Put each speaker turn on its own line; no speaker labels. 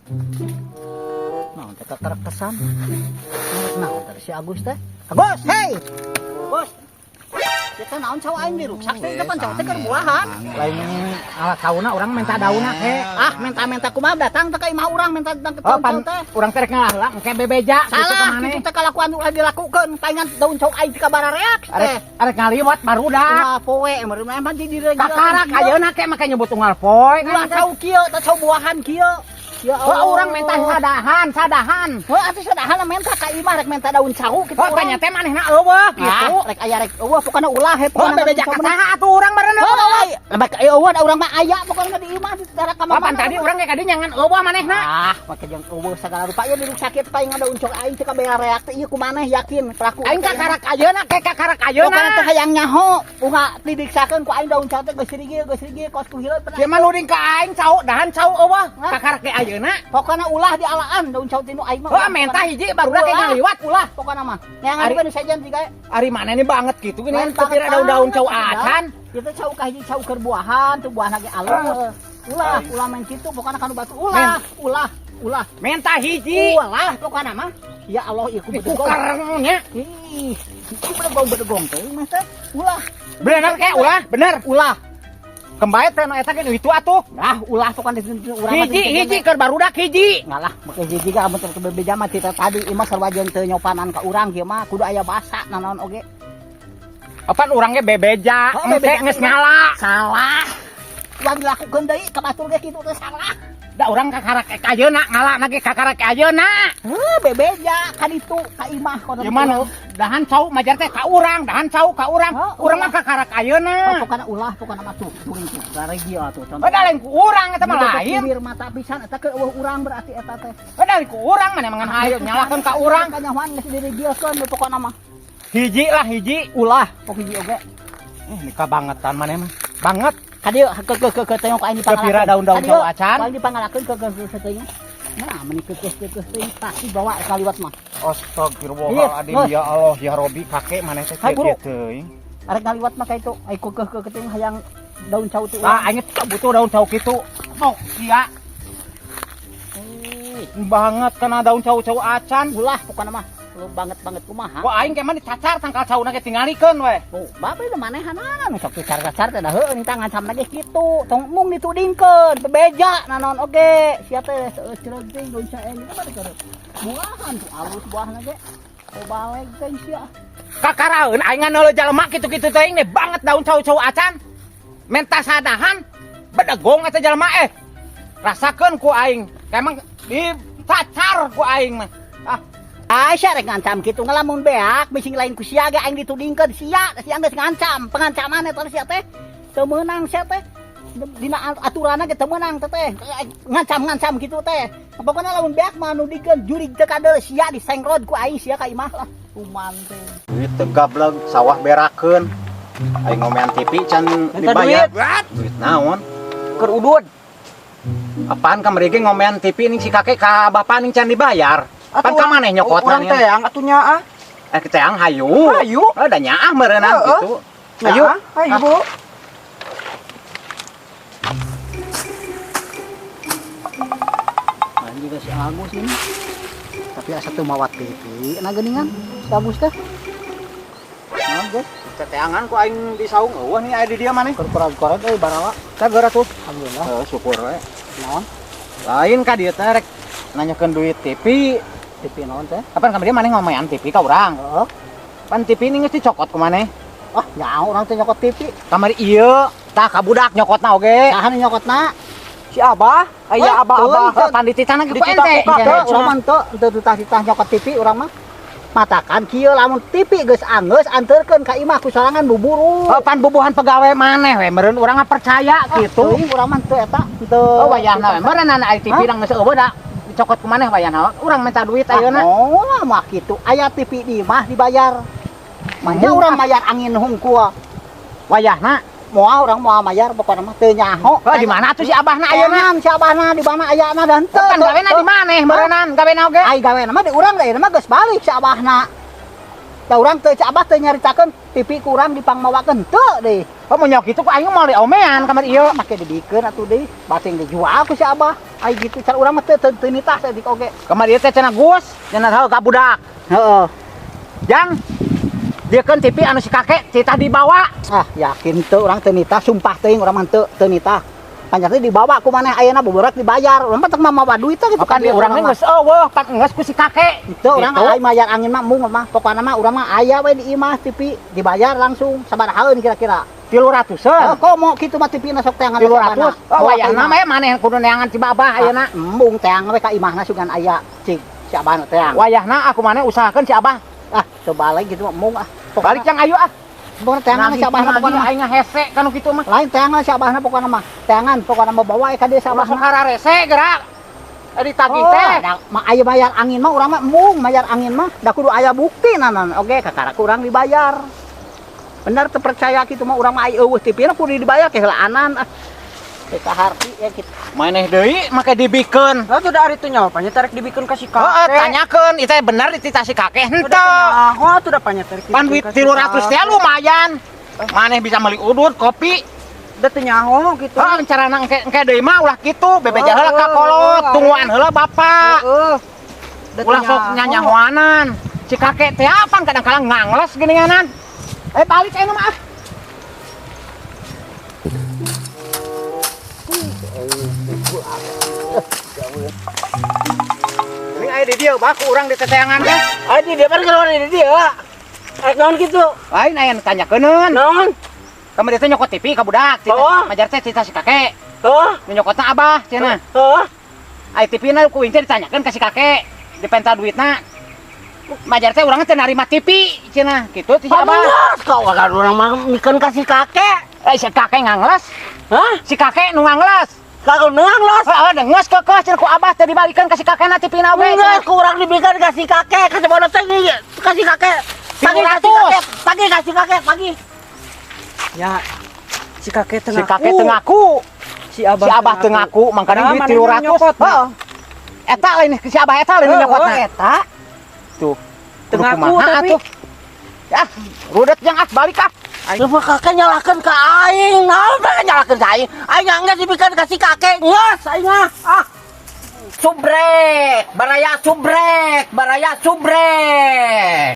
Naon teh kesan? Naon teh si Agus teh? Agus, hey! Bos. Kita naon cau aing diruksak teh depan cau teh keur buahan.
Lain ala sauna urang minta daunna ke.
Ah, minta-minta kumaha datang teh ka imah urang minta tentang
Oh,
daun
pan
cau teh.
urang teh rek ngalah engke bebeja kitu ka
Salah,
maneh.
kitu teh kalakuan ulah dilakukeun, palingan daun cau aing ka barareak
Arek
teh.
arek ngaliwat barudak.
Ulah poe meureun emang di diri.
Kakarak ayeuna ke make nyebut unggal poe.
Ulah cau kieu, teh cau buahan kieu. Ya
Oh, urang minta sadahan, sadahan.
Heuh, atuh sadahan minta ka imah rek minta daun cau kitu.
Oh, tanya teh manehna eueuh
gitu.
gitu.
Rek aya rek eueuh pokona ulah he
Oh,
pokona.
bebeja ka saha atuh urang meureun.
Heuh, lebak aya eueuh da urang mah aya pokona di imah di daerah ka
Oh, pan tadi urang ge kadi nyangan eueuh manehna.
Ah, make jeung eueuh sagala rupa ieu diruksak kieu paling ada uncok aing teh ka bea reak teh ieu kumaneh yakin pelaku.
Aing kakarak ayeuna ke kakarak ayeuna.
Pokona teh hayang nyaho, unga didiksakeun ku aing daun cau teh geus rigil, geus rigil kos ku hileut.
Kieu mah nuding ka aing cau, dahan cau eueuh.
Hah?
Kakarak ge ayeuna.
Pokona ulah dialaan daun cau tinu aing mah.
Oh, menta hiji barudak ge ngaliwat.
Ulah pokona mah. Neangan
Ari-
we nu sejen jiga.
Ari maneh ini banget gitu gini
Lain
kan kepira
banget
daun-daun cau
banget,
acan.
Itu cau ka hiji cau keur buahan, tuh buahna ge alus. Ulah, ulah main kitu pokona kanu batu. Ulah, ulah, ulah.
Menta hiji.
Ulah pokona mah. Ya Allah, ieu ku bedegong.
Dikukarengnya.
Ih, ku bedegong bedegong teh mah teh. Ulah.
Bener ke ulah, bener.
Ulah.
Kembae teh nu eta ge nu itu atuh.
Ah, ulah pokona di urang mah
Hiji hiji keur barudak hiji.
Ngalah, make hiji ga amun teh bebeja mah tita tadi imah sarua jeung teu nyopanan ka urang kieu mah kudu aya basa nanaon oge.
Apan urang ge bebeja,
Oh,
engke
bebeja.
geus ngala.
Salah. Uang dilakukeun deui ka batur ge kitu teh salah.
Da urang kakarak ayeuna ngala ge kakarak ayeuna.
Heuh, bebeja ka ditu ka imah kono.
Ieu mah nu dahan cau majar teh ka urang, dahan cau ka urang.
Oh,
Urang mah kakarak ayeuna.
Oh, pokona ulah pokona mah tuh tuh tuh garegio atuh contoh.
Oh, da lain ku urang eta mah lain.
Bibir mata pisan eta keur eueuh urang berarti eta teh.
Oh, da lain ku urang mana mangan hayo nyalakeun ka urang.
Kanyahoan geus diregiokeun pokona mah.
Hiji lah hiji.
Ulah pok hiji oge.
Eh, nikah bangetan maneh mah. Banget.
Ka dieu ke tengok aing
Kepira daun-daun
Ka dieu,
cau acan.
Aing dipangalakeun ke teuing. Nah, meni keukeuh keukeuh teuing pasti bawa kaliwat mah.
Astagfirullahaladzim
Iya,
ya Allah ya Robi kakek maneh teh
Hai,
kieu
buru.
teuing.
Arek ngaliwat mah ka itu, ai keukeuh keukeuh teuing hayang daun cau teh.
Ah, aing teh butuh daun cau kitu. Mau sia
Eh,
banget kana daun cau-cau acan.
ulah pokona mah. Lu banget-banget kumaha.
Kok aing ke mana dicacar tangkal cauna ge tingalikeun we.
Oh, babe nu manehanana nu sok cacar-cacar teh da heueuh nita ngancam lagi kitu. Tong mung ditudingkeun, bebeja nanaon oge. Sia teh seueuh cereug teh daun caeng itu mah keur buahan tuh alus buahna ge. Oh baleg teh sia.
Kakaraeun aing nganeuleuh jalema kitu-kitu teuing nih banget daun cau-cau acan. Menta sadahan bedegong eta jalema eh. Rasakeun ku aing. Emang dicacar ku aing mah. Ah,
Aisyah rek ngancam kitu ngalamun beak bising lain ku sia ge aing ditudingkeun sia sia geus ngancam pengancaman eta sia teh teu meunang sia teh dina aturanna ge teu meunang teh teh ngancam-ngancam kitu teh pokona lamun beak mah nudingkeun jurig teu kadeul sia disengrod ku aing sia ka imah lah kuman teh.
Duit teu gableg sawah berakeun. Aing ngomean TV can
Minta
dibayar. Duit naon?
Keur udud.
Apaan kamari ge ngomean TV ning si kakek ka bapak ning can dibayar. Pan ka maneh nyokotna
Urang
nih.
teang atuh nya ah.
Eh teang hayu.
Hayu.
Oh, da nyaah meureunnan
Heeh.
gitu. Hayu.
Nyaah, hayu Bu.
Lain juga si Agus ini. Tapi asa teu mawat TV na geuningan si Agus teh. Naon geus?
Teteangan ku aing di saung eueuh nih aya di dieu maneh.
Keur korad-korad euy barawa.
Cager atuh.
Alhamdulillah.
Heuh, syukur we.
Naon?
Lain ka dieu teh rek nanyakeun duit TV.
TV naon teh?
Kapan kamari maneh ngomean TV ka urang?
Heeh.
Pan TV ini geus dicokot ku maneh.
Ah, nyaho urang teh nyokot TV.
Kamari ieu tah ka budak nyokotna oge.
Saha nu nyokotna?
Si Abah, aya
Eh,
abah-abah.
Heuh, pan dititahna ge ku
Dititah
ente.
ku kakek.
Teu, urang mah teu teu titah-titah nyokot TV urang mah. Matakan kieu lamun TV geus anggeus anterkeun ka imah ku sorangan buburu.
Oh, pan bubuhan pegawai maneh we meureun urang mah percaya gitu.
Teuing urang mah teu eta, teu.
Oh, wayahna we meureun aya TV nang geus eueuh da dicokot ku maneh wayahna. Urang minta duit ayeuna.
Oh, mah kitu. Aya TV di imah dibayar. Manya urang mayar angin hungkul.
Wayahna.
Moal urang moal mayar pokona mah teu nyaho.
Oh, di mana tuh si abahna ayeuna?
Ayeuna si abahna di mana ayana dan teu.
Kan gawena di maneh meureunnan, gawena oge.
Ai gawena mah di urang da mah geus balik si abahna. Da urang teu si abah teu nyaritakeun TV ku urang dipangmawakeun teu deui.
Oh, mun nyok kitu ku aing moal diomean kamari ieu.
Make dibikeun atuh deui, bating dijual ku si abah. Ai gitu cara urang mah teu teu teu nitah saeutik oge.
Kamari teh cenah Gus, cenah tahu ka budak.
Heeh.
Jang, diekeun TV anu si kakek cita dibawa.
Ah, yakin teu urang teu nitah, sumpah teuing urang mah teu teu nitah. Panjang teh dibawa ku maneh ayeuna boborak dibayar. Urang mah teu mawa duit teh gitu.
Kan di urang geus eueuh, pan geus ku si kakek.
Teu urang
Gitu.
aya mayar angin mah embung mah. Pokona mah urang mah aya we di imah TV dibayar langsung sabarahaeun kira-kira.
300-an.
Oh, komo kitu mah TV na sok teangan
300. Oh, wayahna mah maneh kudu neangan si Babah ayeuna.
Embung teang we ka imahna sugan aya cik si Abah nu teang.
Wayahna aku maneh usahakeun si Abah.
Ah, coba lagi gitu mah embung ah. Pokona-
Balik jang ayo ah.
Pokona teangan si Abahna pokona mah.
Aing hese kanu kitu mah.
Lain teangan si Abahna pokona mah. Teangan pokona mah bawa ka dieu si
Abah
Abahna.
sok hararese gerak. Ditagih
Oh,
teh.
da, mah aya bayar angin mah urang mah embung bayar angin mah da kudu aya bukti nanan. Oke, kakara kurang dibayar. Bener teu percaya kitu mah urang mah aya eueuh TV na kudu dibayar kehelaanan ah. Teu kaharti ya kitu.
Maneh deui make dibikeun.
Lah tuh dari itu nyawa panya tarik dibikeun ka si kakek.
Heeh, tanyakeun ieu teh bener dititah si kakek henteu.
Nyaho tuh udah panya tarik.
Pan duit 300 teh lumayan. Maneh bisa meuli udut, kopi.
Udah teu nyaho gitu.
Heeh, carana engke engke deui mah ulah kitu, bebeja heula ka kolot, tungguan heula bapak.
Heeh. Udah teu
Ulah sok
nyaho.
nyanyahoanan. Si kakek teh apa kadang-kadang ngangles geuninganan. Eh balik ayeuna mah ah. Ini aya di dieu bah ku urang di teteangan teh.
Ai di dia pan keluar di dia. Ai naon kitu?
Lain aya nu tanyakeunun.
Naon?
Kamari teh nyokot TV ka budak.
Oh.
Majar teh cita si kakek.
Heuh.
Nu nyokotna abah cenah.
Heuh.
Ai TV na ku teh ditanyakeun ka si kakek. Dipenta duitna. Majar teh urang teh narima TV cenah kitu ti si abah.
Panas kau akan urang mah mikeun ka si kakek.
Eh si kakek ngangles.
Hah?
Si kakek nu ngangles.
Kakek nu ngangles.
Heeh, geus keukeuh cenah ku abah teh dibalikeun ka si kakekna TV na we.
Geus ku urang dibikeun ka si kakek, ka si bodoh teh ka si kakek. Pagi ka si
300.
kakek, pagi ka si kakek, pagi. Ya, si kakek teu
Si kakek teu ngaku.
Si abah,
Si abah teu ngaku, mangkana
Nah,
duit
maneh nu
300.
nyokotna.
Heeh. Eta lain si abah eta lain nu nyokotna.
Eta.
Tuh.
Teu
Kudu
ngaku
kumaha
tapi.
atuh. Ya, rudet jang ah balik ah.
Lu mah kakek nyalahkeun ka aing. Naon kakek nyalahkeun ka aing? Aing geus dibikeun ka si kakek. Geus aing mah. Ah.
Subrek, baraya subrek, baraya subrek.